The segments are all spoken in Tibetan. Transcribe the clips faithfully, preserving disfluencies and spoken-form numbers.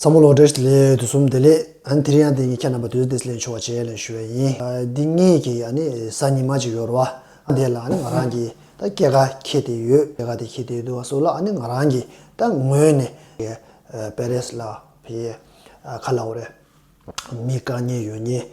ཚང་མ་ལོ་བཀྲ་ཤིས་བདེ་ལེགས། དུས་གསུམ་བདེ་ལེགས། ཨ་ནི་དེ་རིང་ཡང་དེ་ཉིད་ཁྱེད་རྣམ་པ་དུས་ཚོད་དེ་ལེན་ཆོག་པ་བྱས་ལ་ཞུ་བ་ཡིན། ཨ་འདི་ངེད་ཀྱི་ཨ་ནི་གཟའ་ཉི་མ་ཅིག་ཡོད་རེད་བ། དེ་ལ་ཨ་ནི་ང་རང་གིས་ད་སྐྱེས་སྐར་འཁེལ་ཏེ་ཡོད། སྐྱེས་སྐར་དེ་འཁེལ་ཏེ་ཡོད་དུས་སྐབས་སུ་ལ་ཨ་ནི་ང་རང་གིས་ད་ངོས་ནས་པེ་རེ་སི་ལ་ཕེབས། ཨ་ག་ལབ་དགོས་རེད། མི་དཀའ་ངལ་ཡོད་མཁན་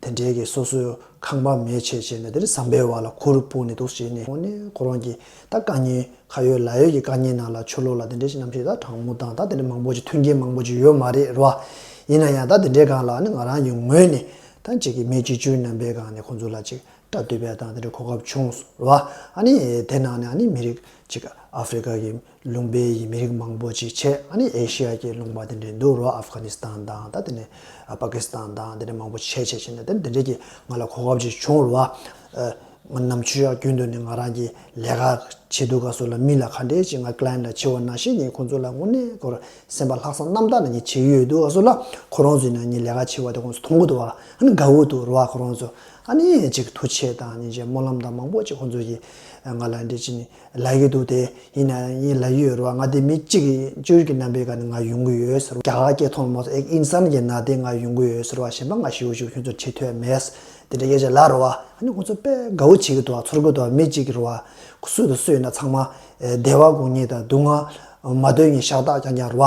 དེ་འདྲའི་གི་སོ་སོའི་ཁང་པ་མེད་བྱས་བྱས་ནས་དེ་འདྲ་ཟམ་པའི་བར་ལ་གུར་སྤུངས་ནས་འདུག་བྱས་ནས་འོ་ནས་ཁོ་རང་གི་ད་དཀའ་ངལ་ཁ་ཡོད་ལག་ཡོད་ཀྱི་དཀའ་ངལ་ནང་ལ་ཕྱི་ལོགས་ལ་དེ་འདྲ་ཞིག་གནམ་གཤིས་ད་གྲང་མོ་དང་ད་དེ་འདྲ་མང་པོ་ཅིག་མཐུན་རྐྱེན་མང་པོ་ཅིག་ཡོད་མ་རེད་རེད་བ། ཡིན་ན་ཡང་ད་དེ་འདྲའི་སྒང་ལ་ནི་ང་རང་གི་ངོས་ནས་ད་ཅིག་གི་མི་གཅིག་བཅུའི་རྣམ་པའི་སྒང་ནས་ཁོང་ཚོ་ལ་ཅིག་སྐྲ་བཏུབ་པའི་དང་དེ་འདྲའི་གོ་སྐབས་བྱུང་སོང་རེད་བ། ཨ་ནི་དེ་ནང་ནས་ཨ་ནི་མི་རིགས་ཅིག་ཨ་ཧྥེ་རི་ཀ་གི་ལུང་པའི་མི་རིགས་མང་པོ་ཅིག་བྱས། ཨ་ནི་ཨེ་ཤི་ཡ་གི་ལུང་པ་དེ་འདྲའི་འདུག་རོ། ཨབ་གྷ་ནི་སི་ཐན་དང་ད་དེ་ནས་པ་ཀི་སི་ཐན་དང་དེ་འདྲའི་མང་པོ་བྱས་བྱས་བྱས་ནས་དེ་དེ་འདྲའི་གི་ང་ལ་གོ་སྐབས་ཅིག་བྱུང་རོ། ཨ་ནམ་ཆུ་ཡག་རྒྱུན་དུ་ནས་ང་རང་གི་ལས་ཀ་བྱེད་དུས་སྐབས་སུ་ལ་མི་ལ་ག་འདྲས་ཅིག་ང་ཀ་ལ་ཡན་ཊི་ལ་བྱེད་པ་ནང་བཞིན་ངས་ཁོང་ཚོ་ལ་དངོས་གནས་ཁོ་རང་སེམས་པ་ལྷག་བསམ་རྣམ་དག་ནས་ངས་བྱེད་ཀྱི་ཡོད་དུས་སྐབས་སུ་ལ་ཁོ་རང་ཚོས་ནས་ངའི་ལས་ཀ་བྱེད་པ་དེ་ཁོང་ཚོ་མཐོང་གི་འདུག་བ། ཨ་ནི་དགའ་བོ་འདུག་རོ། ཁོ་རང་ཚོ་ཨ་ནི་ཅིག་ཐུགས་རྗེ་དང་སྙིང་རྗེ་སྨོན་ལམ་དང་མང་པོ་ཅིག་ཁོང་ཚོ་གིས་ང་ལ་འདྲི་ཅི་ནི་ལབ་ཀྱི་འདུག་སྟེ། ཡིན་ན་ཡང་ངས་ལབ་ཀྱི་ཡོད་རེད་བ། ང་དེ་མི་གཅིག་གི་བཅུ་གི་རྣམ་པའི་སྒང་ནས་ང་ཡོང་གི་ཡོད་ཟེར་བ། རྒྱ་གར་སྐད་ཐོག་མ་སོང་ཨེག་ཨིན་སན་གྱི་ནང་དེ་ང་ཡོང་གི་ཡོད་ཟེར་བ། གཞན་པ་ང་ཞེ་པོ་ཞེ་པོ་ཁྱོད་ཚོར་བྱེད་ཐུབ་ཡ་མེད། དེ་འདྲ་སྐད་ཆ་ལབ་རེད་བ། ཨ་ནི་ཁོང་ཚོ་དཔེ་དགའ་བོ་བྱེད་ཀྱི་འདུག་བ། ཚོར་གྱི་འདུག་བ། མི་གཅིག་གི་རེད་བ། སུ་དང་སུ་ཡིན་ན་ཚང་མ་བདེ་བ་དགོས་མཁན་དང་སྡུག་བསྔལ་མ་འདོད་མཁན་ཤ་སྟག་རྐྱང་རྐྱང་རེད་བ།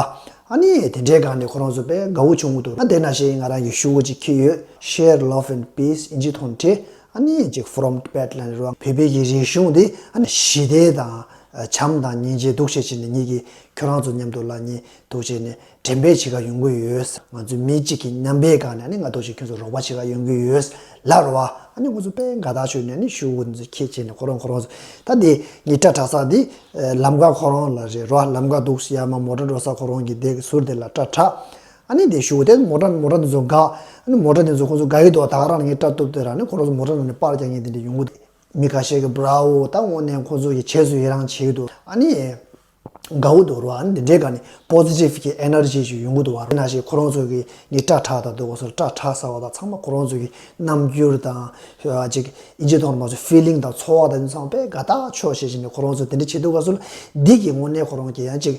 ཨ་ནི་དེ་འདྲའི་སྒང་ནས་ཁོ་རང་ཚོ་དཔེ་དགའ་བོ་བྱུང་གི་འདུག་ཨ་དེ་ནང་བཞིན་ང་རང་གི་ཤོག་བུ་ཅིག་འཁྱེར་ཡོད། Share love and peace ཨིན་ཇི་ཐོག་ནས་བྲིས། ཨ་ནི་ཅིག་From Tibet ལབ་ནས་རོ། བོད་པའི་གི་རིག་གཞུང་འདི་ཨ་ནི་ཞི་བདེ་དང་བྱམས་དང་སྙིང་རྗེ་འདུག་བྱས་བྱས་ནས་ངེད་ཀྱིས་ཁྱོད་རང་ཚོ་མཉམ་དུ་ལ་ངེད་འདུག་བྱས་ནས་འགྲེམས་སྤེལ་བྱེད་ག་ཡོང་གི་ཡོད། ང་ཚོ་མི་གཅིག་གི་མཉམ་པའི་སྒང་ནས་ཨ་ནི་ང་འདུག་བྱས་ཁྱོད་ཚོ་རོགས་པ་བྱེད་ག་ཡོང་གི་ཡོད་ལབ་རོ། ཨ་ནི་ང་ཚོ་དཔེ་དགའ་ཐག་ཆོད་ནས་ཨ་ནི་ཤོག་བུ་འདི་ཚོ་འཁྱེར་བྱས་ནས་ཁོ་རང་ཁོ་རང་ཚོ་ད་འདི་ངའི་སྐྲ་བྲེག་ས་འདི་ལམ་ཁ་ཁོ་རང་ལ་རེད་རོ། ལམ་ཁ་འདུག་སེ་ཡར་མར་མོ་ཊ་འགྲོ་ས་ཁོ་རང་གི་དེ་གི་ཟུར་དེ་ལ་སྐྲ་བྲེགས། ཨ་ནི་དེ་ཞུ་དེ་མོ་ཊ་མོ་ཊ་དེ་ཚོ་དགའ། ཨ་ནི་མོ་ཊ་དེ་ཚོ་ཁོ་ཚོ་དགའ་ཡི་འདུག་ད་ག་རང་ངའི་སྐྲ་གཏུབ་དེ་རང་ནི་ཁོ་རང་ཚོ་མོ་ཊ་ནང་ནས་པར་རྒྱག་མཁན་དེ་འདྲ་ཡོང་གི་འདུག་མི་ཁ་ཤས་ཀྱིས་Bravo ད་དངོས་གནས་ཁོ་ཚོ་གི་རྗེས་སུ་ཡི་རང་བྱེད་ཀྱི་འདུག་ཨ་ནི་དགའ་བོ་འདུག་རོ། ཨ་ནི་འདི་འདྲའི་སྒང་ནས་པོ་ཟི་ཊིབ་གི་ཨེ་ནར་ཇི་ཞིག་ཡོང་གི་འདུག་བ། ཨ་ནི་ཞིག་ཁོ་རང་ཚོ་གི་ངའི་སྐྲ་བྲེགས་དང་འདུག་གོ་སོ་སྐྲ་བྲེགས་ཟེར་བ་དང་ཚང་མ་ཁོ་རང་ཚོ་གི་རྣམ་འགྱུར་དང་ཅིག་ཨིན་ཇི་ཐོག་ནས་མ་ཚོ་ཕི་ལིང་དང་ཚོར་བ་དང་ཚང་མ་དཔེ་དགའ་ཐག་ཆོད་བྱས་བྱས་ནས་ཁོ་རང་ཚོ་དེ་འདྲ་བྱེད་འདུག་ག་སོ་ལ་འདི་གི་དངོས་གནས་ཁོ་རང་གི་ཡང་ཅིག་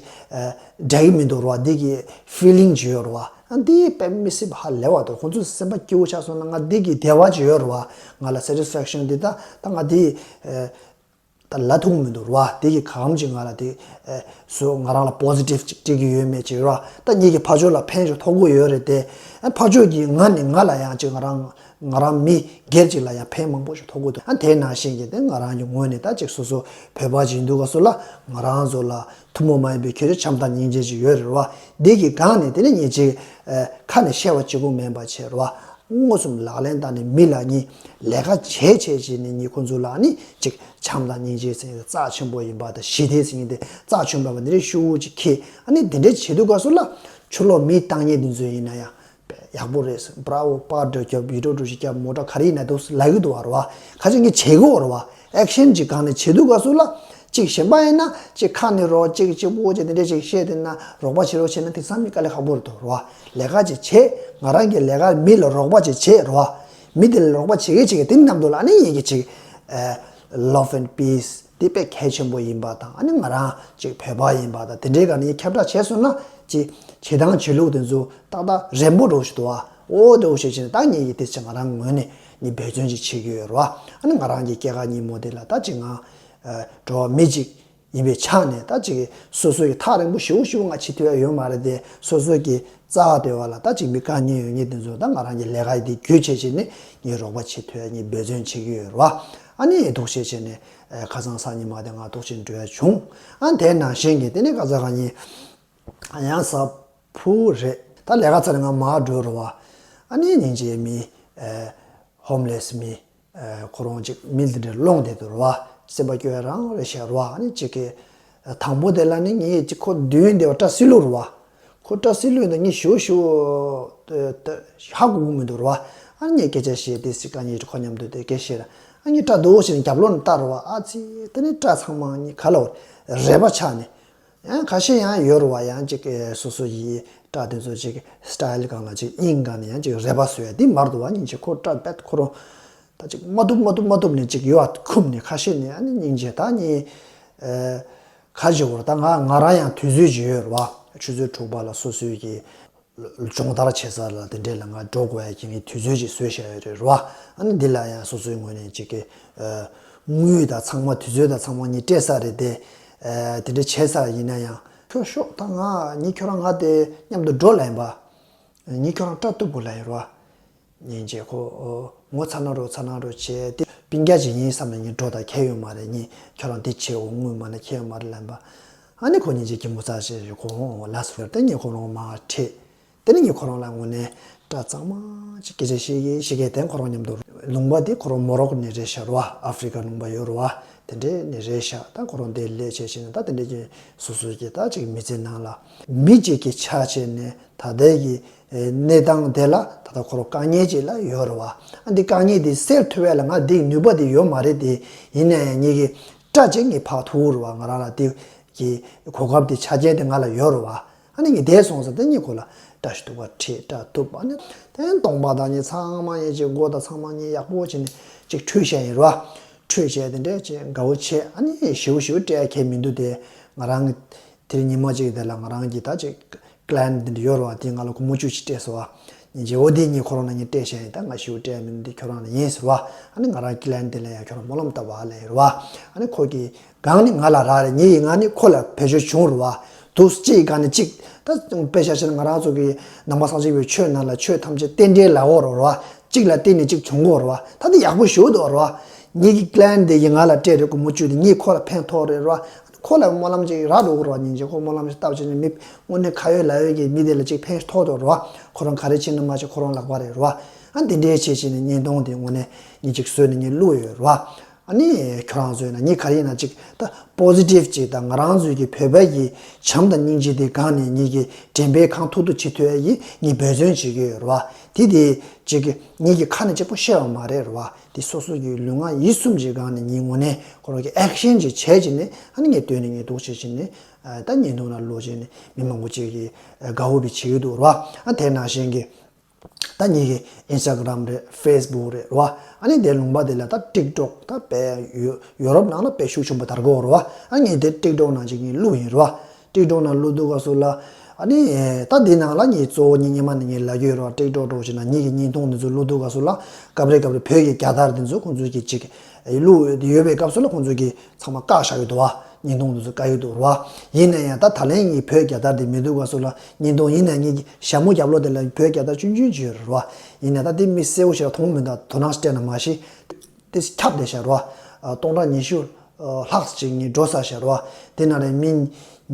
འདྲ་གི་མི་འདུག་རོ། འདི་གི་ཕི་ལིང་ཅིག་ཡོད་རེད་བ། ཨ་འདི་དཔེ་མི་སྲིད་པ་ཧ་ལས་པ་འདུག་ཁོང་ཚོ་སེམས་པ་སྐྱིད་པོ་ཆགས་སོང་ན་ང་འདི་གི་བདེ་བ་ཅིག་ཡོད་རེད་བ། ང་ལ་སེ་ཊིས་ཕེག་ཤན་འདི་ད་ད་ང་འདི་ད་ལབ་ཐུབ་མི་འདུག་རེད་བ། འདི་གི་གང་ཅིག་ང་ལ་འདི་བཟོ་ང་རང་ལ་པོ་ཟི་ཊིབ་ཅིག་སྤྲད་ཀྱི་ཡོད་མེད་ཅིག་རེད་བ། ད་ངེད་ཀྱི་ཕར་ཕྱོགས་ལ་ཕན་ཅིག་ཐོགས་ཀྱི་ཡོད་རེད་དེ། ཨ་ཕར་ཕྱོགས་ཀྱི་ང་ནི་ང་ལ་ཡང་ཅིག་ང་རང་ང་རང་མི་སྒེར་ཅིག་ལ་ཡང་ཕན་མང་པོ་ཞིག་ཐོགས་ཀྱི་འདུག་ཨ་དེ་ནང་བཞིན་གྱི་དེ་ང་རང་གི་ངོས་ནས་ད་ཅིག་སོ་སོ་བོད་པ་ཅིག་ཡིན་དུས་ག་སོ་ལ་ང་རང་ཚོ་ལ་ཐུན་མོང་མ་ཡིན་པའི་ཁྱད་ཆོས་བྱམས་དང་སྙིང་རྗེ་ཅིག་ཡོད་རེད་བ། འདི་གི་སྒང་ནས་དེ་ནས་ངས་ཅིག་ཨ་ཁ་ནས་བཤད་པ་གཅིག་པུ་མིན་པ་བྱས་རེད་བ། མངོན་སུམ་ལག་ལེན་བསྟར་ནས་མི་ལ་ནི་ལས་ཀ་བྱས་བྱས་བྱས་ནས་ནི་ཁོང་ཚོ་ལ་ནི་ཅིག་བྱམས་དང་སྙིང་རྗེ་ཟེར་ཡ་རྩ་ཆེན་པོ་ཡིན་པ་དང་ཞི་བདེ་ཟེར་མཁན་དེ་རྩ་ཆེན་པོ་ཡིན་པ་འདི་འདྲའི་ཤོག་བུ་ཅིག་འཁྱེར། ཨ་ནི་འདི་འདྲའི་བྱེད་དུས་སྐབས་སུ་ལ་ཕྱི་ལོགས་མི་བཏང་མཁན་འདི་ཚོ་ཡིན་ན་ཡང་ཡག་པོ་རེད། Bravo པར་འདྲ་རྒྱབ་བི་ཌིའོ་འདྲ་ཞིག་རྒྱབ་མོ་ཊ་ག་རེ་ཡིན་ན་འདུག་ལབ་ཀྱི་འདུག་བ་རེད་བ། ཁ་ཅིག་ངས་བྱེད་དགོས་རེད་བ། ཨེག་ཤན་ཅིག་སྒང་ནས་བྱེད་དུས་སྐབས་སུ་ལ་ཅིག་གཞན་པ་ཡིན་ན་ཅིག་ཁ་ནས་རོགས་ཅིག་གཅིག་པོ་ཅིག་འདི་འདྲ་ཅིག་བཤད་དེ་ན་རོགས་པ་བྱེད་རོགས་བྱེད་ན་དེང་སང་མི་དཀའ་ལས་ཁག་པོ་རེད་འདུག་རེད་བ། ལས་ཀ་ཅིག་བྱེད། ང་རང་གི་ལས་ཀ་མི་ལ་རོགས་པ་ཅིག་བྱེད་རེད་བ། མི་དེ་ལ་རོགས་པ་བྱེད་གི་བྱེད་གི་དེ་མཉམ་དུ་ལ་ཨ་ནི་ཡིན་གི་ཅིག་ཨ་love and peace འདི་དཔེ་གལ་ཆེན་པོ་ཡིན་པ་དང་ཨ་ནི་ང་རང་ཅིག་བོད་པ་ཡིན་པ་དང་དེ་འདྲའི་སྒང་ནས་ཁྱབ་བསྒྲགས་བྱས་སོང་ན་ཅིག་བྱེད་སྟངས་བྱེད་ལུགས་དེ་ཚོ་ཏག་ཏག་རན་པོ་འགྲོ་ཞིག་འདུག་བ། འོ་དེ་འོ་ཞེས་བྱས་ནས་ད་ངེད་ཀྱི་དེ་ཚོ་ང་རང་ངོས་ནས་ནི་འབད་བརྩོན་ཅིག་བྱེད་ཀྱི་ཡོད་རེད་བ། ཨ་ནི་ང་རང་གི་སྐྱེས་སྐར་ཉིན་མོ་དེ་ལ་ད་ཅིག་ང་ཨ་འགྲོ་བ་མི་ཅིག་ཡིན་པའི་ཆ་ནས་ད་ཅིག་སོ་སོ་ཡི་ཐག་རིང་པོ་ཞེ་པོ་ཞེ་པོ་ང་བྱེད་ཐུབ་ཡ་ཡོད་མ་རེད་དེ། སོ་སོ་གི་རྩ་བ་དེ་བ་ལ་ད་ཅིག་མི་དཀའ་ངལ་ཡོད་མཁན་དེ་ཚོ་ད་ང་རང་གི་ལས་ཀ་ཡི་དེ་བརྒྱུད་བྱས་བྱས་ནས་ངས་རོགས་པ་བྱེད་ཐུབ་ཡ་ངས་འབད་བརྩོན་བྱེད་ཀྱི་ཡོད་རེད་བ། ཨ་ནི་འདུག་བྱས་བྱས་ནས་ཨ་ཁ་སང་གཟའ་ཉི་མ་དེ་ང་འདུག་བྱས་འགྲོ་ཡ་བྱུང་། ཨ་དེ་ནང་བཞིན་གྱི་དེ་ནས་ཁ་སང་ཁ་ཉིན་ཡང་གཟའ་ཕུར་རེད། ད་ལས་ཀ་ཚར་ནས་ང་མར་འགྲོ་རེད་བ། ཨ་ནི་སྙིང་རྗེ་མི་ཨ་ཧོམ་ལེ་སི་མི། ཨ་ཁོ་རང་ཅིག་མི་འདི་འདྲ་སློང་བསྡད་འདུག་རེད་བ། སེམས་པ་སྐྱོ་ཡ་རང་རེད་ཤག་རེད་བ། ཨ་ནི་ཅིག་གི་དང་པོ་དེ་ལ་ནི་ངས་ཅིག་ཁོ་མདུན་དེ་བ་སྐྲ་སིལ་ལུགས་རེད་བ། ཁོ་སྐྲ་སིལ་ལུགས་འདི་ངས་ཞུ་ཞུ་ཧ་གོ་གི་མི་འདུག་རེད་བ། ཨ་ནི་ངས་སྐད་ཆ་བཤད་དེ་སི་ཀ་ཉིད་ཁོ་མཉམ་དུ་དེ་སྐད་བཤད་ར། ཨ་ནི་སྐྲ་རྡོ་བོ་ཞིག་ནི་རྒྱབ་ལོགས་ནས་བལྟ་རེད་བ། ཨ་ཙི་དེ་ནི་སྐྲ་ཚང་མ་ནི་ག་ལ་བ་རེད་པ་ཆགས་ནས། ཡང་ཁ་ཤས་ཡང་ཡོད་རེད་བ། ཡང་ཅིག་སོ་སོ་ཡི་སྐྲ་དེ་ཚོ་ཅིག་སི་ཊའིལ་སྒང་ལ་ཅིག་དབྱིངས་སྒང་ནས་ཡང་ཅིག་རེད་པ་བཟོ་ཡ་འདི་མར་འདུག་བ། སྙིང་རྗེ་ཁོ་སྐྲ་བེད་ཁོ་རང་ད་ཅིག་མ་ཐུབ་མ་ཐུབ་མ་ཐུབ་ནས་ཅིག་ཡོད་ཨ་ཁུམ་ནས་ཁ་ཤས་ནས་ཨ་ནི་སྙིང་རྗེ་ད་ནི་ཨ་ག་ཅིག་བོར་ད་ང་ང་རང་ཡང་དུས་ཚོད་ཅིག་ཡོད་རེད་བ། ཆུ་ཚོད་དྲུག་པ་ལ་སོ་སོའི་གི་ སྦྱོང་བརྡར་བྱེད་ས་ལ་དེ་འདྲས་ལ་ང་འགྲོ་དགོས་ཡ་གི་ངས་དུས་ཚོད་ཅིག་བཟོས་བཞག་ཡོད་རེད་རོ། ཨ་ནི་འདི་ལ་ཡང་སོ་སོའི་ངོས་ནས་ཅིག་གི་དངུལ་དང་ཚང་མ་དུས་ཚོད་དང་ཚང་མ་ངས་སྤྲད་ས་རེད་དེ། དེ་འདྲས་བྱེད་ས་ཡིན་ན་ཡང་ཁྱོད་ཤོག་ད་ང་ངས་ཁྱོད་རང་ང་དེ་མཉམ་དུ་འགྲོ་ལབ་ཡིན་པ། ངས་ཁྱོད་རང་སྐྲ་གཏུབ་དགོས་ལབ་ཡིན་རོ། ཉིན་རྗེས་ཁོ། ངོ་ཚ་ན་རོ་ཚ་ན་རོ་བྱས་ཏེ་སྤུན་ཀྱག་ཅིག་ཡིན་བསམ་ནས་ངས་འགྲོ་དང་ཁྱད་ཡོད་མ་རེད། ངས་ཁྱོད་རང་འདི་བྱེད་འོ་དངུལ་མ་ན་ཁྱད་ཡོད་མ་རེད་ལབ་པ། ཨ་ནི་ཁོ་ཉིན་རྗེས་གད་མོ་ཚ་བྱས་ཁོ་ལ་སོ་ཏེ་ངས་ཁོ་རང་མར་ཁྲིད། དེ་ནས་ངས་ཁོ་རང་ལ་དངོས་གནས་སྐྲ་གཙང་མ་ཅིག་སྐད་ཆ་བཤད་ཀྱི་བཤད་ཀྱི་དེ་ཁོ་རང་མཉམ་དུ་ལུང་པ་དེ་ཁོ་རང་མོ་རོ་ཀོ་ནས་རེད་ཤག་རོ། ཨ་ཧྥི་རི་ཀ་ལུང་པ་ཡོད་རོ། དེ་འདྲས་ནས་རེད་ཤག་ད་ཁོ་རང་དེ་ལས་བྱས་བྱས་ནས་ད་དེ་འདྲས་ཀྱི་སོ་སོའི་གི་ད་ཅིག་མི་ཚེ་ནང་ལ་མི་གཅིག་གི་ཆ་བྱས་ནས། ད་ལྟའི་གི་གནས་སྟངས་དེ་ལ་ད་ལྟ་ཁོ་རང་དཀའ་ངལ་ཅིག་ལ་ཡོད་རེད་བ། ཨ་འདི་དཀའ་ངལ་འདི་སེལ་ཐུབ་ཡ་ལ་ང་འདི་ནུས་པ་འདི་ཡོད་མ་རེད་དེ། ཡིན་ན་ཡང་ངེད་ཀྱི་སྐྲ་ཅིག་ངས་ཕར་ཐུག་རེད་བ། ང་རང་ལ་འདི་གི་གོ་སྐབས་འདི་ཆ་རྐྱེན་འདི་ང་ལ་ཡོད་རེད་བ། ཨ་ནི་ངས་བསྡད་སོང་ཙང་ད་ངས་ཁོ་ལ་སྐྲ་ཞིག་ཐུག་པ་ཁྲིད་སྐྲ་གཏུབ། ཨ་ནི་དེ་གདོང་པ་དང་ངས་ཚང་མ་ངས་ཅིག་མགོ་དང་ཚང་མ་ངས་ཡག་པོ་བྱས་ནས་ཅིག་འཁྲུད་བྱས་ཡིན་རེད་བ། འཁྲུད་བྱས་དེ་འདྲས་ཅིག་དགའ་བོ་བྱས། ཨ་ནི་ཞེ་པོ་ཞེ་པོ་སྤྲད་ཡ་གལ་མི་འདུག་དེ། ང་རང་གི་དེ་རིང་ཉི་མ་གཅིག་དེ་ལ་ང་རང་གི་ད་ཅིག་ཀི་ལ་ཡན་ཊི་འདི་འདྲ་ཡོད་རེད་བ། དེས་ང་ལ་སྒོར་མོ་བཅུ་ཞིག་སྤྲད་སོང་བ། ཉིན་རྗེས་འོ་དེ་ངས་ཁོ་རང་ལ་ངས་སྤྲད་བཞག་ཡིན། ད་ང་ཞེ་པོ་སྤྲད་ཡ་མི་འདུག་དེ་ཁྱོད་རང་ལ་ཡིན་ཟེར་བ། ཨ་ནི་ང་རང་ཀི་ལ་ཡན་ཊི་དེ་ལ་ཡང་ཁྱོད་རང་སྨོན་ལམ་བཏབ་པ་ལབ་ཡོད་རེད་བ། ཨ་ནི་ཁོ་གི་སྒང་ནས་ང་ལ་རག་རེད། ངའི་ངང་ནས་ཁོ་ལ་བེད་སྤྱོད་བྱུང་རེད་བ། དུས་གཅིག་སྒང་ནས་གཅིག་ད་དཔེ་བཞག་བྱས་ན་ང་རང་ཚོ་གི་ནང་པ་སངས་རྒྱས་པའི་ཆོས་ནང་ལ་ཆོས་ཐམས་ཅད་རྟེན་འབྲེལ་ལབ་ཡོད་རེད་བ། གཅིག་ལ་བརྟེན་ནས་གཅིག་བྱུང་གི་ཡོད་རེད་བ། ད་དེ་ཡག་པོ་ཞེ་པོ་འདུག་རེད་བ། ངེད་ཀྱི་ཀི་ལ་ཡན་ཊི་དེ་གིས་ང་ལ་སྤྲད་རེད། སྒོར་མོ་བཅུ་དེ་ངས་ཁོ་ལ་ཕན་ཐོགས་རེད་རེད་བ། ཁོ་ལ་སྨོན་ལམ་ཅིག་རག་འགྲོ་གི་རེད་བ། ཉིན་རྗེས་ཁོ་སྨོན་ལམ་ཞིག་བཏབ་བྱས་ནས་མི་དངོས་གནས་ཁ་ཡོད་ལག་ཡོད་ཀྱི་མི་དེ་ལ་ཅིག་ཕན་ཐོགས་འདུག་རེད་བ། ཁོ་རང་ག་རེ་བྱས་ན་མ་བྱས་ཁོ་རང་ལག་པ་རེད་རེད་བ། ཨ་འདི་འདྲའི་བྱས་བྱས་ནས་བརྙན་ཐུང་དེ་དངོས་གནས་ངས་ཅིག་བཟོས་ནས་ངས་བླུགས་ཡོད་རེད་བ། ཨ་ནི་ཁྱོད་རང་ཚོས་ན་ངས་ག་རེ་ཡིན་ན་ཅིག་ད་པོ་སི་ཊིབ་ཅིག་དང་ང་རང་ཚོའི་གི་བོད་པ་གི་བྱམས་དང་སྙིང་རྗེ་དེ་སྒང་ནས་ངེད་ཀྱི་དྲན་པའི་ཁང་ཐུག་ཐུག་བྱེད་ཐུབ་ཡ་ཡིན། ངས་འབད་བརྩོན་བྱེད་ཀྱི་ཡོད་རེད་བ། དེ་དེ་ཅིག་གི་ངེད་ཀྱི་ཁ་ནས་གཅིག་པོ་བཤད་པ་མ་རེད་རེད་བ། དེ་སོ་སོ་གི་ལུས་ངག་ཡིད་གསུམ་གྱི་སྒང་ནས་ངས་དངོས་གནས་ཁོ་རང་གི་ཨེག་ཤན་ཅིག་བྱས་བྱས་ནས་ཨ་ནི་ངས་སྟོན་ནས་ངས་འདུག་བྱས་བྱས་ནས་ད་བརྙན་ཐུང་ནང་བླུགས་བྱས་ནས་མི་མང་པོ་ཅིག་གིས་དགའ་བོ་བྱེད་ཀྱི་འདུག་རེད་བ། ཨ་དེ་ནང་བཞིན་གི་ད་ངེད་ཀྱི་ཨིན་སི་ཊ་གྷི་རམ་རེད། ཕེ་སི་བུག་རེད་རེད་བ། ཨ་ནི་དེ་ལུང་པ་དེ་ལ་ད་ཊིག་ཊོག་ད་དཔེ་ཡོ་ཡོ་རོབ་ནང་ལ་དཔེ་ཤུགས་ཆེན་པོ་དར་གོ་རེད་བ། ཨ་ངས་དེ་ཊིག་ཊོག་ནང་ཅིག་ངས་བླུགས་ཡིན་རེད་བ། ཊིག་ཊོག་ནང་བླུགས་དུས་སྐབས་སུ་ལ་ཨ་ནི་ད་འདི་ནང་ལ་ངས་གཙོ་བོ་ངས་སྔོན་མ་ནས་ངས་ལབ་ཀྱི་ཡོད་རེད་བ། ཊིག་ཊོག་འདྲ་བོ་ཞིག་ནང་ངེད་ཀྱི་བརྙན་ཐུང་འདི་ཚོ་བླུགས་དུས་སྐབས་སུ་ལ་སྐབས་རེ་སྐབས་རེ་བོད་ཀྱི་རྒྱལ་དར་འདི་ཚོ་ཁོང་ཚོས་ཀྱི་ཅིག་བླུགས་ཡོད་པའི་སྐབས་སུ་ལ་ཁོང་ཚོས་ཀྱི་ཚང་མ་བཀག་བཞག་གི་འདུག་བ། བརྙན་ཐུང་འདི་ཚོ་བཀག་གི་འདུག་རེད་བ། ཡིན་ན་ཡང་ད་ད་ལན་ངས་བོད་རྒྱལ་དར་འདི་མེད་དུས་སྐབས་སུ་ལ་བརྙན་ཐུང་ཡིན་ན་ངེད་ཀྱི་ཞྭ་མོ་རྒྱབ་ལོགས་དེ་ལ་བོད་རྒྱལ་དར་ཆུང་ཆུང་ཅིག་ཡོད་རེད་བ། ཡིན་ན་ད་དེ་མི་གསལ་པོ་ཞིག་ལ་མཐོང་མི་འདུག་དོ་སྣང་སྤྲད་ན་མ་གཞི་དེ་ཁྱབ་བསྡད་ཤག་རེད་བ། སྟོང་ཕྲག་ཉི་ཤུ་ལྷག་ཅིག་ངས་འགྲོ་ཚར་ཤག་རེད་བ། དེ་ནང་ལ་མི་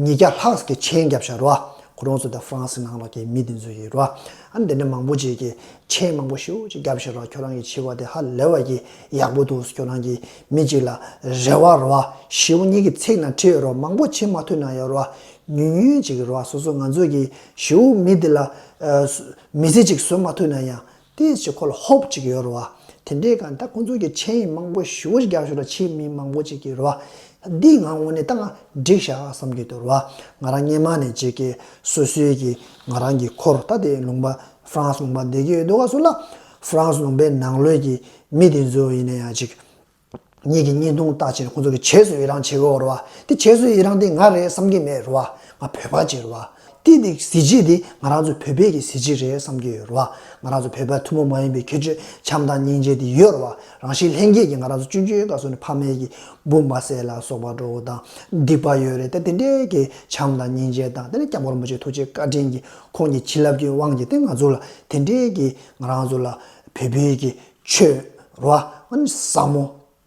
ཉིས་བརྒྱ་ལྷག་གིས་མཆན་བརྒྱབ་ཤག་རེད་བ། ཁོ་རང་ཚོ་ད་ཧྥ་རན་སི་ནང་ལོགས་ཀྱི་མི་དེ་ཚོ་ཡིན་རེད་བ། ཨ་ནི་དེ་འདྲ་མང་པོ་ཅིག་གིས་མཆན་མང་པོ་ཞེ་པོ་ཅིག་བརྒྱབ་ཤག་རེད་བ། ཁྱོད་རང་གིས་བྱས་པ་དེ་ཧ་ལས་པ་གི་ཡག་པོ་འདུག་ཁྱོད་རང་གིས་མི་གཅིག་ལ་རེ་བ་རེད་བ། ཞེ་པོ་ངེད་ཀྱི་ཚིག་ནང་བྲིས་ཡོད་རེད་བ། མང་པོ་བྱེད་མ་ཐུབ་ན་ཡང་རེད་བ། ཉུང་ཉུང་ཅིག་རེད་བ། སོ་སོ་ང་ཚོ་གིས་ཞེ་པོ་མི་དེ་ལ་མི་ཚེ་ཅིག་བཟོ་མ་ཐུབ་ན་ཡང་། དེ་ཅིག་ཁོ་ལ་ཧོབ་ཅིག་ཡོད་རེད་བ། དེ་འདྲའི་སྒང་ད་ཁོང་ཚོ་གི་མཆན་མང་པོ་ཞེ་པོ་ཅིག་བརྒྱབ་ཤག་རེད་བ། ཕྱིའི་མི་མང་པོ་ཅིག་གིས་རེད་བ། འདི་ང་དངོས་གནས་ད་ང་འགྲིག་ཤག་བསམ་གྱི་འདུག་རེད་བ། ང་རང་སྔོན་མ་ནས་ཅིག་གི་སོ་སོའི་གི་ང་རང་གི་འཁོར་ད་དེ་ལུང་པ་ཧྥ་རན་སི་ལུང་པ་བསྡད་ཀྱི་ཡོད་དུས་སྐབས་སུ་ལ། ཧྥ་རན་སི་ལུང་པའི་ནང་ལོགས་ཀྱི་མི་དེ་ཚོ་ཡིན་ན་ཡང་ཅིག་ངེད་ཀྱི་བརྙན་ཐུང་ལྟ་བྱས་ནས་ཁོང་ཚོ་གི་བྱས་སུ་ཡི་རང་བྱེད་ཀྱི་ཡོད་རེད་བ། དེ་བྱས་སུ་ཡི་རང་དེ་ང་རེད་བསམ་གྱི་མེད་རེད་བ། ང་བོད་པ་ཅིག་རེད་བ། དེ་དེ་གཟི་བརྗིད་དེ་ང་རང་ཚོ་བོད་པའི་གི་གཟི་བརྗིད་རེད་བསམ་གྱི་ཡོད་རེད་བ། ང་རང་ཚོ་བོད་པ་ཐུན་མོང་མ་ཡིན་པའི་ཁྱད་ཆོས་བྱམས་དང་སྙིང་རྗེ་དེ་ཡོད་རེད་བ། རང་བཞིན་ལྷན་སྐྱེས་ཀྱི་ང་རང་ཚོ་ཆུང་ཆུང་སྐབས་སུ་ནས་ཕ་མའི་གི་འབུ་མ་བསད་ལ་སོགས་པ་འདྲ་བོ་དང་སྡིག་པ་ཡོད་རེད། དེ་དེ་འདྲའི་གི་བྱམས་དང་སྙིང་རྗེ་དང་དེ་ནས་སྐྱབས་མགོན་རིན་པོ་ཆེ་ཐུགས་རྗེ་བཀའ་དྲིན་གྱི་ཁོང་གི་བྱིན་རླབས་ཀྱི་དབང་གིས་དེ་ང་ཚོ་ལ་དེ་འདྲའི་གི་ང་རང་ཚོ་ལ་བོད་པའི་གི་ཆོས་རེད་བ། ཨ་ནི་ཟབ་མོ།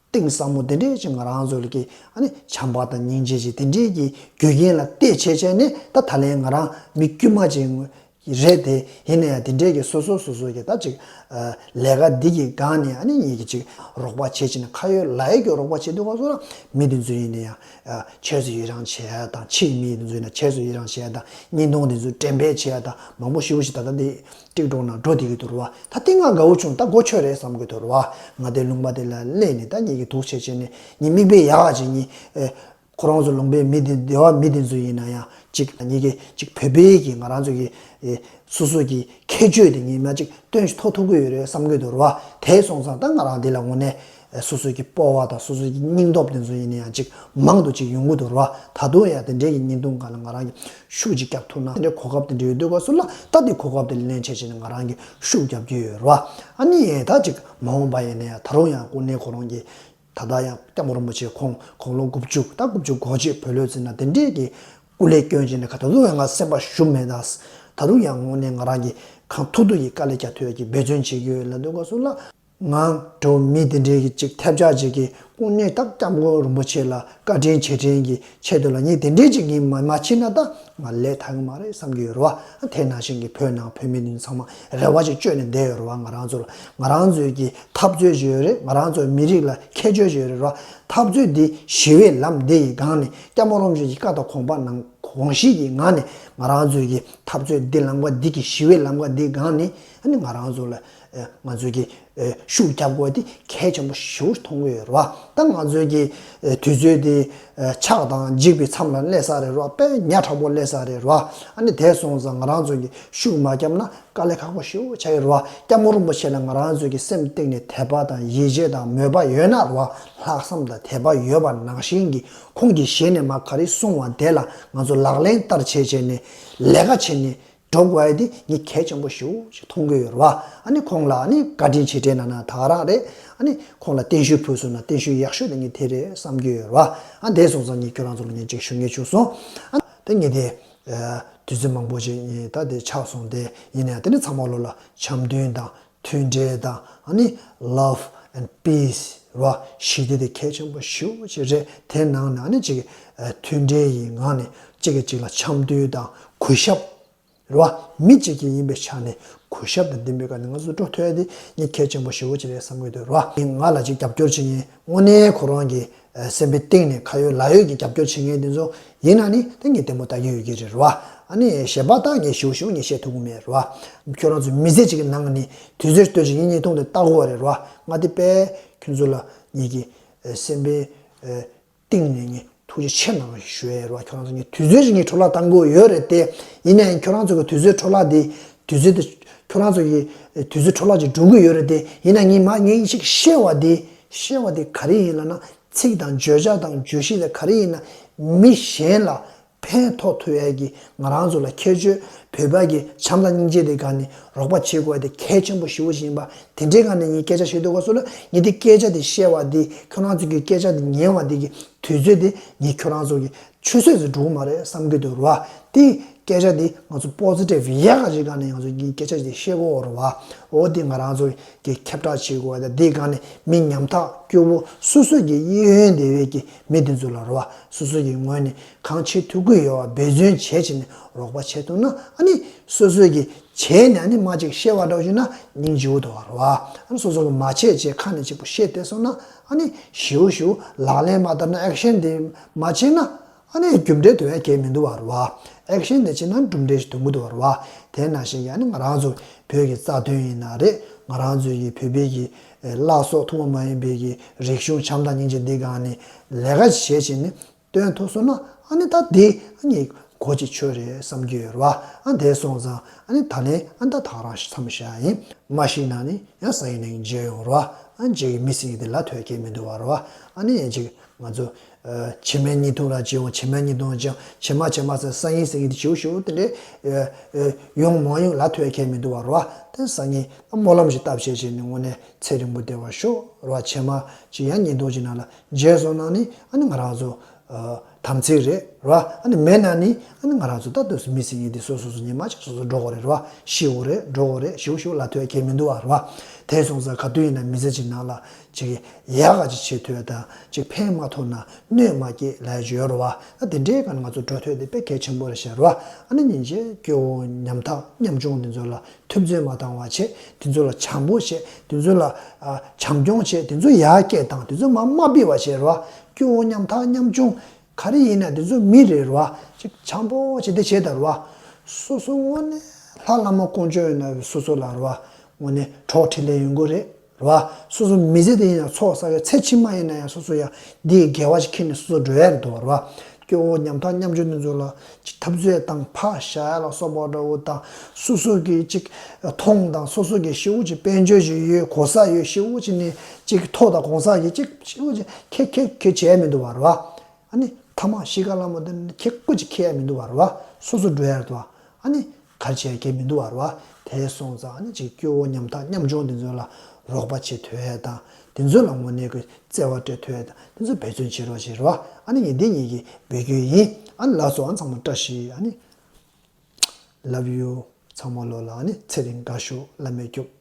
གཏིང་ཟབ་མོ་དེ་འདྲས་ཅིག་ང་རང་ཚོ་ལ་གི་ཨ་ནི་བྱམས་པ་དང་སྙིང་རྗེ་ཅིག་དེ་འདྲས་ཀྱི་རྒྱུ་རྐྱེན་ལ་བལྟས་བྱས་བྱས་ནས། ད་ད་ལན་ང་རང་མི་དཀྱུས་མ་ཅིག་རེད་དེ། ཡིན་ན་ཡང་དེ་འདྲས་ཀྱི་སོ་སོ་སོ་སོ་གི་ད་ཅིག་ཨ་ལས་ཀ་འདི་གི་སྒང་ནས་ཨ་ནི་ངེད་ཀྱི་ཅིག་རོགས་པ་བྱས་བྱས་ནས། ཁ་ཡོད་ལག་ཡོད་ཀྱི་རོགས་པ་བྱེད་དུས་སྐབས་སུ་ལ་མི་དེ་ཚོ་ཡིན་ན་ཡང་ཨ་བྱས་སུ་ཡི་རང་བྱེད་ཡ་དང་། ཕྱིའི་མི་དེ་ཚོ་ཡིན་ན་བྱས་སུ་ཡི་རང་བྱེད་ཡ་དང་། བརྙན་ཐུང་དེ་ཚོ་འགྲེམས་སྤེལ་བྱེད་ཡ་དང་། མང་པོ་ཞེ་པོ་ཞིག་ད་ལྟ་འདི་ཊིག་ཊོག་ནང་འགྲོ་བསྡད་ཀྱི་འདུག་རེད་བ། ད་དེ་ང་དགའ་བོ་བྱུང་། ད་གོ་ཆོད་རེད་བསམ་གྱི་འདུག་རེད་བ། ང་དེ་ལུང་པ་དེ་ལ་སླེབས་ནས་ད་ངེད་ཀྱི་འདུག་བྱས་བྱས་ནས་ངས་མིག་དཔེ་ཡག་ཅིག་ངས་ཨེ་ཁོ་རང་ཚོ་ལུང་པའི་མི་དེ་སྡེ་བ་མི་དེ་ཚོ་ཡིན་ན་ཡང་ཅིག་ངེད་ཀྱི་ཅིག་བོད་པའི་གི་ང་རང་ཚོ་གི་ཨེ་སོ་སོ་གི་ཁྱད་ཆོས་དེ་ངས་མ་ཅིག་སྟོན་ཐུབ་ཐུབ་ཀྱི་ཡོད་རེད་བསམ་གྱི་འདུག་རེད་བ། དེ་སོང་ཙང་ད་ང་རང་འདི་ལ་དངོས་གནས་ སོ་སོའི་གི་སྤོབས་པ་དང་སོ་སོའི་གི་སྙིང་སྟོབས་དེ་ཚོ་ཡིན་ན་ཡང་ཅིག་མང་དུ་ཅིག་ཡོང་གི་འདུག་ར། ད་དུང་ཡང་དེ་འདྲའི་གི་བརྙན་ཐུང་སྒང་ལ་ང་རང་གིས་ཤུགས་ཅིག་རྒྱབ་ཐུབ་ན། དེ་འདྲའི་གོ་སྐབས་དེ་འདྲ་ཡོད་དུས་སྐབས་སུ་ལ་ད་དེ་གོ་སྐབས་དེ་ལེན་བྱས་བྱས་ནས་ང་རང་གིས་ཤུགས་རྒྱབ་ཀྱི་ཡོད་ར། ཨ་ནི་ད་ཅིག་མ་འོངས་པ་ཡིན་ན་ཡང་ད་རུང་ཡང་དངོས་གནས་ཁོ་རང་གི་ད་ལྟ་ཡང་སྐྱབས་མགོན་རིན་པོ་ཆེ་ཁོང་དགུང་ལོ་དགུ་བཅུ་ད་དགུ་བཅུ་གོ་གཅིག་བོད་ལོ་ཟིན་ན་དེ་འདྲའི་གི་སྐུ་ལས་བསྐྱོན་བྱས་ནས་ད་དུང་ཡང་ང་སེམས་པ་ཞུམ་མེད། ད་ད་དུང་ཡང་དངོས་གནས་ང་རང་གིས་གང་ཐུབ་ཐུབ་ཀྱིས་དཀའ་ལས་རྒྱག་ཐུབ་ཡ་གི་འབད་བརྩོན་བྱེད་ཀྱི་ཡོད་ལབ་དུས་སྐབས་སུ་ལ། ང་འདྲ་བོ་མི་དེ་འདྲའི་གི་ཅིག་ཐབས་ཆག་ཅིག་གིས་དངོས་གནས་ད་སྐྱབས་མགོན་རིན་པོ་ཆེ་ལ་བཀའ་དྲིན་རྗེས་དྲན་གྱི་ཆེད་དུ་ལ་ངས་དེ་འདྲའི་ཅིག་ངས་མ་མ་བྱས་ན་ད་ང་ལས་ཐར་གི་མ་རེད་བསམ་གྱི་ཡོད་རེད་བ། དེ་ནང་བཞིན་གྱི་བོད་ནང་བོད་མི་འདི་ཚང་མ་རེ་བ་ཅིག་བཅོལ་ནས་བསྡད་ཡོད་རེད་བ། ང་རང་ཚོ་ལ་ང་རང་ཚོའི་གི་འཐབ་རྩོད་ཅིག་ཡོད་རེད། ང་རང་ཚོའི་མི་རིགས་ལ་ཁྱད་ཆོས་ཅིག་ཡོད་རེད་བ། འཐབ་རྩོད་འདི་ཞི་བའི་ལམ་འདི་ཡི་སྒང་ནས་སྐྱབས་མགོན་རིན་པོ་ཆེ་གི་བཀའ་དང་དགོངས་པ་ནང་དགོངས་གཞི་གི་ངང་ནས་ང་རང་ཚོའི་གི་འཐབ་རྩོད་འདི་ལམ་ཀ་འདི་གི་ཞི་བའི་ལམ་ཀ་འདི་སྒང་ནས་ཨ་ནི་ང་རང་ཚོ་ལ་ཨ་ང་ཚོའི་གི་ཨ་ཤུགས་རྒྱབ་དགོས་དེ་གལ་ཆེན་པོ་ཞེ་པོ་མཐོང་གི་ཡོད་རེད་བ། ད་ང་ཚོའི་གི་ཨ་དུས་ཚོད་དེ་ཨ་ཆགས་དང་འཇིག་པའི་མཚམས་ལ་སླེབས་ས་རེད་རེད་བ། དཔེ་ཉག་ཕྲ་པོ་སླེབས་ས་རེད་རེད་བ། ཨ་ནི་དེ་སོང་ཙང་ང་རང་ཚོ་གི་ཤུགས་མ་བརྒྱབ་ན་དཀའ་ལས་ཁག་པོ་ཞེ་པོ་ཆགས་ཀྱི་རེད་བ། སྐྱབས་མགོན་རིན་པོ་ཆེ་ལ་ང་རང་ཚོའི་གི་སེམས་གཏིང་ནས་དད་པ་དང་ཡིད་ཆེས་དང་མོས་པ་ཡོད་ན་རེད་བ། ལྷག་བསམ་དང་དད་པ་ཡོད་པ་ནང་བཞིན་གྱི་ཁོང་གི་ཞལ་ནས་མར་ག་རེ་གསུངས་པ་དེ་ལ་ང་ཚོ་ལག་ལེན་བསྟར་བྱས་བྱས་ནས་ལས་ཀ་བྱས་ནས་འགྲོ་དགོས་ཡ་དེ་ངས་གལ་ཆེན་པོ་ཞེ་པོ་ཞིག་མཐོང་གི་ཡོད་རེད་བ། ཨ་ནི་ཁོང་ལ་ཨ་ནི་བཀའ་དྲིན་རྗེས་དྲན་གནང་ན་ད་ག་རང་རེད། ཨ་ནི་ཁོང་ལ་བརྟན་བཞུགས་ཕུལ་སོང་ན་བརྟན་བཞུགས་ཡག་ཤོས་དེ་ངས་དེ་རེད་བསམ་གྱི་ཡོད་རེད་བ། ཨ་དེ་སོང་ཙང་ངས་ཁྱོད་རང་ཚོ་ལ་ངས་ཅིག་ཞུ་ངེས་བྱུང་སོང་། ཨ་དེ་ངས་དེ་ཨ་དུས་ཚོད་མང་པོ་ཅིག་ངས་ད་དེ་ཆགས་སོང་། དེ་ཡིན་ན་ཡང་དེ་ནི་ཚང་མ་ལོ་ལ་འཆམ་མཐུན་དང་མཐུན་འབྲེལ་དང་ཨ་ནི་love and peace རེད་བ། ཞི་བདེ་དེ་གལ་ཆེན་པོ་ཞེ་པོ་ཅིག་རེད། དེ་ནང་ནས་ཨ་ནི་ཅིག་ཨ་མཐུན་འབྲེལ་ཡི་ངང་ནས་གཅིག་གིས་གཅིག་ལ་འཆམ་མཐུན་དང་གུས་ཞབས་རེད་བ། མི་གཅིག་གི་ཡིན་པའི་ཆ་ནས་གུས་ཞབས་དང་ལྡན་པའི་སྒང་ནས་ང་ཚོ་འགྲོ་ཐུབ་ཡ་དེ་ངས་གལ་ཆེན་པོ་ཞེ་པོ་ཅིག་རེད་བསམ་གྱི་འདུག་རེད་བ། ང་ལ་ཅིག་རྒྱབ་སྐྱོར་བྱེད་མཁན་དངོས་གནས་ཁོ་རང་གི་ཨ་སེམས་པའི་གཏིང་ནས་ཁ་ཡོད་ལག་ཡོད་ཀྱི་རྒྱབ་སྐྱོར་བྱེད་མཁན་དེ་ཚོ་ཡིན་ན་ནི་ད་ངས་ལྟད་མོ་ལྟ་གི་ཡོད་ཀྱི་རེད་རེད་བ། ཨ་ནི་གཞན་པ་ད་ངས་ཞུ་ཞུ་ངས་བཤད་ཐུབ་ཀྱི་མེད་རེད་བ། ཁྱོད་རང་ཚོ་མི་ཚེ་གཅིག་གི་ནང་ནས་དུས་ཚོད་ལྟོས་ཅིག་ཡིན་གཉིས་གཏོང་དེ་ལྟ་དགོས་པ་རེད་རེད་བ། ང་དེ་དཔེ་ཁྱོད་ཚོ་ལ་ངེད་ཀྱི་ཨ་སེམས་པའི་ཨ་གཏིང་ནས་ངས་ཐུགས་རྗེ་ཆེ་གནང་ཞུ་ཡས་རེད་བ། ཁྱོད་རང་ཚོ་ངས་དུས་ཚོད་ཅིག་ངས་འཕྲོ་བརླག་བཏང་དགོས་ཡོད་རེད་དེ། ཡིན་ན་ཡང་ཁྱོད་རང་ཚོ་གི་དུས་ཚོད་འཕྲོ་བརླག་དེ་དུས་ཚོད་དེ་ཁྱོད་རང་ཚོ་གི་དུས་ཚོད་འཕྲོ་བརླག་ཅིག་འགྲོ་གི་ཡོད་རེད་དེ། ཡིན་ན་ངས་མ་ངས་ཅིག་བཤད་པ་དེ་བཤད་པ་དེ་ག་རེ་ཡིན་ལབ་ན། ཚིག་དང་བརྗོད་བྱ་དང་བརྗོད་གཞི་དེ་ག་རེ་ཡིན་ན་མི་གཞན་ལ་ཕན་ཐོགས་ཐུབ་ཡས་ཀྱི་ང་རང་ཚོ་ལ་ཁྱད་ཆོས་བོད་པ་གི་བྱམས་དང་སྙིང་རྗེ་དེ་སྒང་ནས་རོགས་པ་བྱེད་དགོས་ཡ་དེ་གལ་ཆེན་པོ་ཞེ་པོ་ཞིག་ཡིན་པ། དེ་འདྲའི་སྒང་ནས་ངས་སྐད་ཆ་བཤད་དུས་སྐབས་སུ་ལ་ངས་དེ་སྐད་ཆ་དེ་བཤད་པ་དེ་ཁྱོད་རང་ཚོ་གི་སྐད་ཆ་དེ་ཉན་པ་དེ་གི་དུས་ཚོད་དེ་ངས་ཁྱོད་རང་ཚོ་གི་ཆུད་ཟོས་སུ་འགྲོ་གི་མ་རེད་བསམ་གྱི་འདུག་རེད་བ། དེ་སྐད་ཆ་དེ་ང་ཚོ་པོ་ཛི་ཊིབ་ཡག་ག་ཅིག་སྒང་ནས་ང་ཚོ་གི་སྐད་ཆ་དེ་བཤད་དགོས་རེད་བ། འོ་དེ་ང་རང་ཚོ་གི་ཁྱབ་བསྒྲགས་བྱེད་དགོས་པ་དང་དེའི་སྒང་ནས་མི་ཉམ་ཐག་སྐྱོ་བོ་སོ་སོ་གི་གཡས་གཡོན་སྡེ་བའི་གི་མི་དེ་ཚོ་ལ་རེད་བ། སོ་སོ་གི་ངོས་ནས་གང་བྱེད་ཐུབ་ཀྱི་ཡོད་པ་འབད་བརྩོན་བྱས་བྱས་ནས་རོགས་པ་བྱེད་ཐུབ་ན། ཨ་ནི་སོ་སོ་གི་བྱས་ནས་ཨ་ནི་མ་ཅིག་བཤད་པ་འདྲ་བོ་ཞིག་ན་སྙིང་རྗེ་པོ་འདུག་བ་རེད་བ། ཨ་ནི་སོ་སོ་གི་མ་བྱས་བྱས་ཁ་ནས་གཅིག་པོ་བཤད་བསྡད་སོང་ན། ཨ་ནི་ཞེ་པོ་ཞེ་པོ་ལག་ལེན་མ་བསྟར་ན་ཨེག་ཤན་དེ་མ་བྱས་ན། ཨ་ནི་རྒྱུ་འབྲས་ཐོན་ཡ་གང་ཡང་མི་འདུག་བ་རེད་བ། ཨེག་ཤན་དེ་བྱས་ན་གྲུབ་འབྲས་ཤིག་ཐོན་གྱི་འདུག་བ་རེད་བ། དེ་ནང་བཞིན་གྱི་ཨ་ནི་ང་རང་ཚོ་བོད་ཀྱི་རྩ་དོན་ཡིན་ན་རེད། ང་རང་ཚོ་ཡི་བོད་པའི་གི་བླ་སྲོག་ཐུན་མོང་མ་ཡིན་པའི་གི་རིག་གཞུང་བྱམས་དང་སྙིང་རྗེ་འདི་སྒང་ནས་ལས་ཀ་བྱས་བྱས་ནས་སྟོན་ཐུབ་སོང་ན། ཨ་ནི་ད་དེ་ཨ་ནི་གོ་ཆེ་ཆོད་རེད་བསམ་གྱི་ཡོད་རེད་བ། ཨ་དེ་སོང་ཙང་ཨ་ནི་ད་ལན་ཨ་ད་ཐག་རང་ཞིག་མཚམས་བཞག་ཡིན། མ་ཤི་ན་ནི་ཡང་སང་ཉིན་ནས་མཇལ་ཡོང་རེད་བ། ཨ་མཇལ་གི་མི་སྲིད་ཀྱི་དེ་ལ་ཐོས་མཁན་མི་འདུག་བ་རེད་བ། ཨ་ནི་ཡང་ཅིག་ང་ཚོ་ཨ་བྱེ་མའི་བརྙན་ཐུང་ལ་བྱེད་འོང་། བྱེ་མའི་བརྙན་ཐུང་ལ་བྱེད་འོང་། བྱེ་མ་བྱེ་མ་ཟེར་སང་ཉིན་སང་ཉིན་དེ་བྱེའུ་བྱེའུ་དེ་འདྲའི་ཨ་ཨ་ཡོང་མ་ཡོང་ལ་ཐོས་མཁན་མི་འདུག་བ་རེད་བ། དེ་སང་ཉིན་ཨ་སྨོན་ལམ་ཞིག་བཏབ་བྱས་བྱས་ནས་དངོས་གནས་ཚེ་རིང་པོ་བསྡད་པར་ཤོག་རེད་བ། བྱེ་མ་ཅིག་ཡང་བརྙན་ཐུང་ཅིག་ནང་ལ་མཇལ་སོང་ན་ནི་ཨ་ནི་ང་རང་ཚོ་ཨ་དམ་ཚིག་རེད་རེད་བ། ཨ་ནི་མེད་ན་ནི་ཨ་ནི་ང་རང་ཚོ་ད་དུང་མི་སྲིད་ཡིན་དེ་སོ་སོ་སོ་ཉི་མ་ཅིག་སོ་སོ་འགྲོ་དགོས་རེད་རེད་བ། ཤི་དགོས་རེད། འགྲོ་དགོས་རེད། ཞེའུ་ཞེའུ་ལ་ཐོས་མཁན་མི་འདུག་བ་རེད་བ། དེ་སོང་ཙང་ག་དུས་ཡིན་ན་མི་ཚེ་གཅིག་ནང་ལ་ཅིག་ཡག་ག་ཅིག་བྱེད་ཐུབ་ཡ་དང་ཅིག་ཕན་མ་ཐོགས་ན་གནོད་མ་སྐྱེལ་ལབ་ཡ་ཅིག་ཡོད་རེད་བ། ད་དེ་འདྲའི་སྒང་ང་ཚོ་འགྲོ་ཐུབ་ཡ་དེ་དཔེ་གལ་ཆེན་པོ་རེད་ཤག་རེད་བ། ཨ་ནི་སྙིང་རྗེ་སྐྱོ་བོ་ཉམ་ཐག་ཉམ་ཆུང་དེ་ཚོ་ལ་ཐུབ་ཚོད་མ་བཏང་བ་བྱེད། དེ་ཚོ་ལ་བྱམས་པོ་བྱེད། དེ་ཚོ་ལ་ཨ་བྱམས་སྐྱོང་བྱེད། དེ་ཚོ་ཡར་སྐྱེད་བཏང་། དེ་ཚོ་མར་མ་ཕབ་པ་བྱེད་རོགས། སྐྱོ་བོ་ཉམ་ཐག་ཉམ་ཆུང་ག་རེ་ཡིན་ན་དེ་ཚོ་མི་རེད་རོགས། ཅིག་བྱམས་པོ་བྱེད་དེ་བྱེད་ད་རོགས། སོ་སོ་དངོས་གནས་ལྷ་བླ་མ་དཀོན་མཆོག་ཡིན་ན་སོ་སོ་ལ་རོགས། དངོས་གནས་གྲོགས་འཕྲིན་ལས་ཡོང་གི་རེད་རོགས། སོ་སོ་མི་ཚེ་དེ་ཡིན་ན་ཚོགས་བསགས་ཡ། ཚེ་ཕྱི་མ་ཡིན་ན་ཡང་སོ་སོ་ཡ་འདི་ཡི་དགེ་བ་ཞིག་འཁྱེར་ནས་སོ་སོ་འགྲོ་ཡ་རེད་འདུག་རོགས། སྐྱོ་བོ་ཉམ་ཐག་ཉམ་ཆུང་དེ་ཚོ་ལ་ཅིག་འཐབ་རྩོད་དང་ཕར་བཞག་ཡ་ལ་སོགས་པ་འདྲ་བོ་དང་། སོ་སོ་གི་ཅིག་མཐོང་དང་སོ་སོ་གི་ཤི་བོ་ཅིག་དཔལ་འབྱོར་ཅིག་ཡོད། གོ་ས་ཡོད། ཤི་བོ་ཅིག་ནས་ཅིག་མཐོ་དང་གོང་ས་གི་ཅིག་ཤི་བོ་ཅིག་ཁེ་ཁེ་ཁེ་བྱས་མི་འདུག་བ་རེད་བ། ཨ་ནི་ཐ་མག་ཤི་ཁ་ལ་མོ་དེ་ཁེ་ཀོ་ཅིག་ཁེ་ཡ་མི་འདུག་བ་རེད་བ། སོ་སོ་འགྲོ་ཡ་རེད་བ། ཨ་ནི་གར་བྱས་ཡ་ཁེ་མི་འདུག་བ་རེད་བ། དེ་སོང་ཙང་ཨ་ནི་ཅིག་སྐྱོ་བོ་ཉམ་ཐག་ཉམ་ཆུང་དེ་ཚོ་ལ་རོགས་པ་བྱེད་ཐུབ་ཡ་དང་། དེ་ཚོ་ལ་དངོས་གནས་ཀྱི་བརྩེ་བ་སྤྲད་ཐུབ་ཡ་དང་། དེ་ཚོ་འབད་བརྩོན་བྱེད་རོགས་བྱེད་རེད་བ། ཨ་ནི་ངས་འདི་ངེད་ཀྱི་འབོད་སྐུལ་ཡིན། ཨ་ནི་ལགས་སོ། ཨ་ནི་ཚང་མ་བཀྲ་ཤིས། ཨ་ནི་Love you། ཚང་མ་ལོ་ལ་ཨ་ནི་ཚེ་རིང་དགའ་ཤོག་བླ་མས་སྐྱོབས།